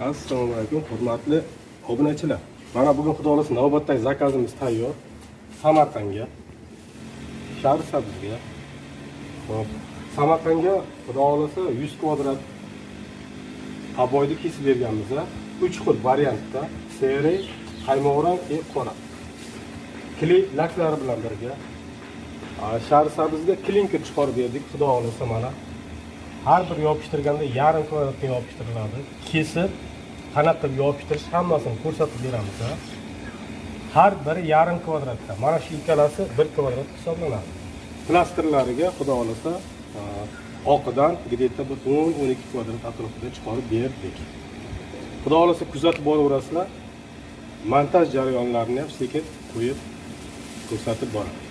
Assalomu alaykum, hurmatli obunachilar. Mana bugun, xudo xohlasa, navbatdagi zakazimiz tayyor. Samarqandga. Shahrisabzga. Xo'p, Samarqandga, xudo xohlasa, 100 kvadrat обой ni kesib berganmiz. 3 xil variantda: серый, qaymoqrang va qora. Клей laklari bilan birga. Shahrisabzga klinker chiqarib berdik, xudo xohlasa, mana. Har bir yopishtirganda yarim kvadratga yopishtiriladi. Kesib, qanaqa qilib yopishtirish, hammasini ko'rsatib beramiz. Har biri yarim kvadratda. Mana shu ikkalasi bir kvadrat hisoblanadi. Plasterlariga, xudo xohlasa, oqidan где-то bir 10-12 kvadrat atrofida chiqarib berdik. Xudo xohlasa, kuzatib boraverasizlar. Montaj jarayonlarini ham sekin qo'yib ko'rsatib boramiz.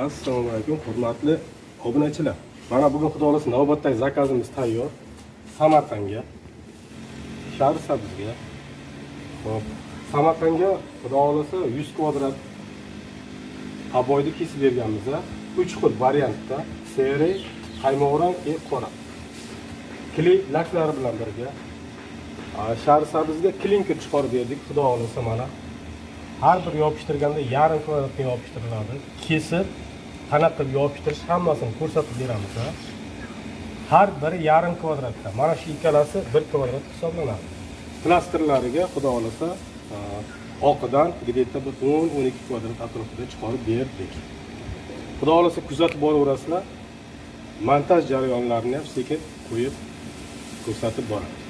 Assalomu alaykum, hurmatli obunachilar. Mana bugun, xudo xohlasa, navbatdagi zakazimiz tayyor. Samarqandga. Shahrisabzga. Xo'p, Samarqandga, xudo xohlasa, 100 kvadrat обой ni kesib berganmiz. 3 xil variantda: серый, qaymoqrang va qora. Клей laklari bilan birga. Shahrisabzga klinker chiqarib berdik, xudo xohlasa, mana. Har bir yopishtirganda yarim kvadratga yopishtiriladi. Kesib, qanaqa qilib yopishtirish, hammasini ko'rsatib beramiz. Har biri yarim kvadratda. Mana shu ikkalasi bir kvadrat hisoblanadi. Plasterlariga, xudo xohlasa, oqidan где-то bir 10-12 kvadrat atrofida chiqarib berdik. Xudo xohlasa, kuzatib boraverasizlar. Montaj jarayonlarini ham sekin qo'yib ko'rsatib boramiz.